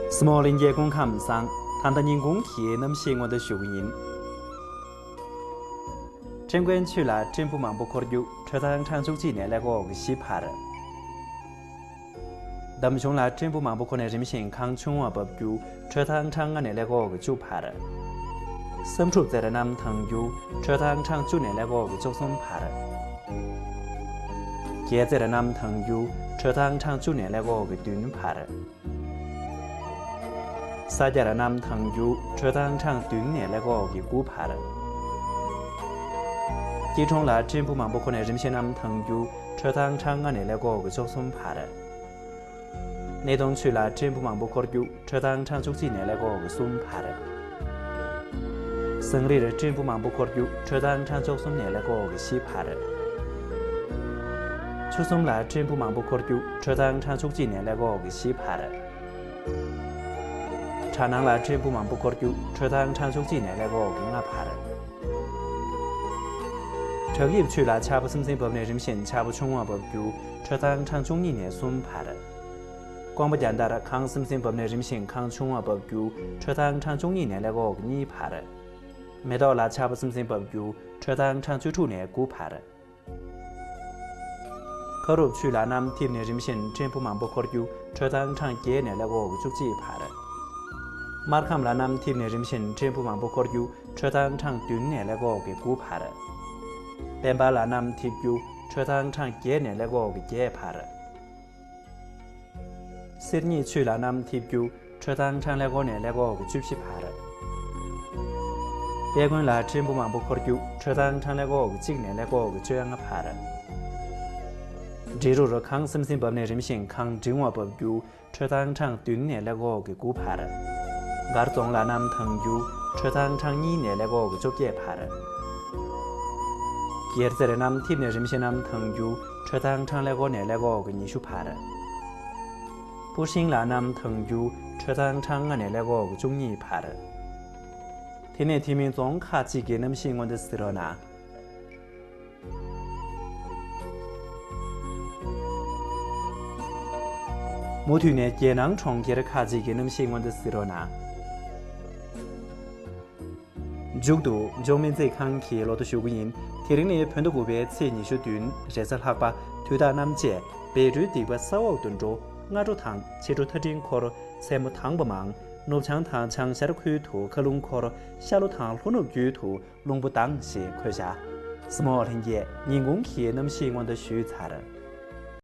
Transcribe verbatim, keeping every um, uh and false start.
སི་མོ་ལིང་གའི་སྐུ་ཁམས་བཟང་། ད་ལྟ་ཉིན་གུང་གི་གནམ་གཤིས་སྔོན་བརྡ་ཞུ་གི་ཡིན། ཁྲེང་ཀོན་ཆུས་ལ་སྤྲིན་ཕུང་མང་པོ་འཁོར་རྒྱུ། ཁྲོད་ཐང་གྲངས་བཅུ་གཅིག་ནས་ཀླད་ཀོར་གྱི་བཞི་བར། འདམ་གཞུང་ལ་སྤྲིན་ཕུང་མང་པོ་འཁོར་ནས་རིམ་བཞིན་གངས་ཆུང་བ་འབབ་རྒྱུ། ཁྲོད་ཐང་གྲངས་ལྔ་ནས་ཀླད་ཀོར་གྱི་བཅུ་བར། བསམ་གྲུབ་རྩེར་གནམ་དྭངས་རྒྱུ། ཁྲོད་ཐང་གྲངས་བཅུ་ནས་ཀླད་ཀོར་གྱི་བཅུ་གསུམ་བར། རྒྱལ་རྩེར་གནམ་དྭངས་རྒྱུ། ཁྲོད་ཐང་གྲངས་བཅུ་ནས་ཀླད་ཀོར་གྱི་བདུན་བར། ས་སྐྱར་གནམ་དྭངས་རྒྱུ། ཁྲོད་ཐང་གྲངས་བདུན་ནས་ཀླད་ཀོར་གྱི་དགུ་བར། སྐྱིད་གྲོང་ལ་སྤྲིན་ཕུང་མང་པོ་འཁོར་ནས་རིམ་བཞིན་གནམ་དྭངས་རྒྱུ། ཁྲོད་ཐང་གྲངས་ལྔ་ནས་ཀླད་ཀོར་གྱི་བཅུ་གསུམ་བར། སྣེ་གདོང་ཆུས་ལ་སྤྲིན་ཕུང་མང་པོ་འཁོར་རྒྱུ། ཁྲོད་ཐང་གྲངས་བཅུ་གཅིག་ནས་ཀླད་ཀོར་གྱི་གསུམ་བར། ཟངས་རིར་སྤྲིན་ཕུང་མང་པོ་འཁོར་རྒྱུ། ཁྲོད་ཐང་གྲངས་བཅུ་གསུམ་ནས་ཀླད་ཀོར་གྱི་བཞི་བར། ཆུ་གསུམ་ལ་སྤྲིན་ཕུང་མང་པོ་འཁོར་རྒྱུ། ཁྲོད་ཐང་གྲངས་བཅུ་གཅིག་ནས་ཀླད་ཀོར་གྱི་བཞི་བར། གྲ་ནང་ལ་སྤྲིན་ཕུང་མང་པོ་འཁོར་རྒྱུ། ཁྲོད་ཐང་གྲངས་བཅུ་གཅིག་ནས་ཀླད་ཀོར་གྱི་ལྔ་བར། བྲག་ཡིབ་ཆུས་ལ་ཆར་པ་སིམ་སིམ་བབས་ནས་རིམ་བཞིན་ཆར་པ་ཆུང་བ་འབབ་རྒྱུ། ཁྲོད་ཐང་གྲངས་བཅུ་གཉིས་ནས་གསུམ་བར། ཀོང་པོ་རྒྱལ་ཐར་གངས་སིམ་སིམ་བབས་ནས་རིམ་བཞིན་གངས་ཆུང་བ་འབབ་རྒྱུ། ཁྲོད་ཐང་གྲངས་བཅུ་གཉིས་ནས་ཀླད་ཀོར་གྱི་གཉིས་བར། མེ་ཏོག་ལ་ཆར་པ་སིམ་སིམ་འབབ་རྒྱུ། ཁྲོད་ཐང་གྲངས་བཅུ་དྲུག་ནས་དགུ་བར། ཁ་རུབ་ཆུས་ལ་གནམ་འཐིབས་ནས་རིམ་བཞིན་སྤྲིན་ཕུང་མང་པོ་འཁོར་རྒྱུ། ཁྲོད་ཐང་གྲངས་བརྒྱད་ནས་ཀླད་ཀོར་གྱི་བཅུ་གཅིག་བར། སྨར་ཁམས་ལ་གནམ་འཐིབས་ནས་རིམ་བཞིན་སྤྲིན་ཕུང་མང་པོ་འཁོར་རྒྱུ། ཁྲོད་ཐང་གྲངས་བདུན་ནས་ཀླད་ཀོར་གྱི་དགུ་བར། དཔལ་འབར་ལ་གནམ་འཐིབས་རྒྱུ། ཁྲོད་ཐང་གྲངས་བརྒྱད་ནས་ཀླད་ཀོར་གྱི་བརྒྱད་བར། གསེར་གཉིས་ཆུས་ལ་གནམ་འཐིབས་རྒྱུ། ཁྲོད་ཐང་གྲངས་ཀླད་ཀོར་ནས་ཀླད་ཀོར་གྱི་བཅུ་བཞི་བར། དཔལ་མགོན་ལ་སྤྲིན་ཕུང་མང་པོ་འཁོར་རྒྱུ། ཁྲོད་ཐང་གྲངས་ཀླད་ཀོར་གྱི་གཅིག་ནས་ཀླད་ཀོར་གྱི་བཅོ་ལྔ་བར། འབྲི་རུར་གངས་སིམ་སིམ་བབས་ནས་རིམ་བཞིན་གངས་འབྲིང་བ་འབབ་རྒྱུ། ཁྲོད་ཐང་གྲངས་བདུན་ནས་ཀླད་ཀོར་གྱི་དགུ་བར། མགར་རྫོང་ལ་གནམ་དྭངས་རྒྱུ། ཁྲོད་ཐང་གྲངས་གཉིས་ནས་ཀླད་ཀོར་གྱི་བཅོ་བརྒྱད་བར། རྒྱལ་རྩེར་གནམ་འཐིབས་ནས་རིམ་བཞིན་གནམ་དྭངས་རྒྱུ། ཁྲོད་ཐང་གྲངས་ཀླད་ཀོར་ནས་ཀླད་ཀོར་གྱི་ཉི་ཤུ་བར། སྤུ་ཧྲེང་ལ་གནམ་དྭངས་རྒྱུ། ཁྲོད་ཐང་གྲངས་ལྔ་ནས་ཀླད་ཀོར་གྱི་བཅུ་གཉིས་བར། དེ་ནས་དེ་མིན་རྫོང་ཁག་ཅིག་གི་གནམ་གཤིས་སྔོན་བརྡ་གཟིགས་རོགས་གནང་། མུ་མཐུད་ནས་རྒྱལ་ནང་གྲོང་ཁྱེར་ཁག་ཅིག་གི་གནམ་གཤིས་སྔོན་བརྡ་གཟིགས་རོགས་གནང་། མཇུག་ཏུ་འབྱུང་སྨན་རྩིས་ཁང་གི་ལོ་ཐོ་ཞུ་གི་ཡིན། དེ་རིང་ནི་བོད་ཟླ་དགུ་པའི་ཚེས་ཉི་ཤུ་བདུན། རེས་གཟའ་ལྷག་པ། དུས་རྟགས་རྣམ་བཅད། བཻ་ཌཱུརྱ་སྡིག་པ་ས་འོག་ཏུ་འགྲོ། སྔ་དྲོ་དང་ཕྱི་དྲོ་མཐའ་འབྲིང་འཁོར། མཚན་མོ་དང་པོ་མང་། ནུབ་བྱང་དང་བྱང་ཤར་ཁུལ་དུ་མཁའ་རླུང་འཁོར། ཤར་ལྷོ་དང་ལྷོ་ནུབ་རྒྱུད་དུ་རླུང་བུ་ལྡང་ཞེས་འཁོད་བཞག་སི་མོ་ལྷན་རྒྱས། ཉིན་གུང་གི་གནམ་གཤིས་སྔོན་བརྡ་ཞུས་ཚར།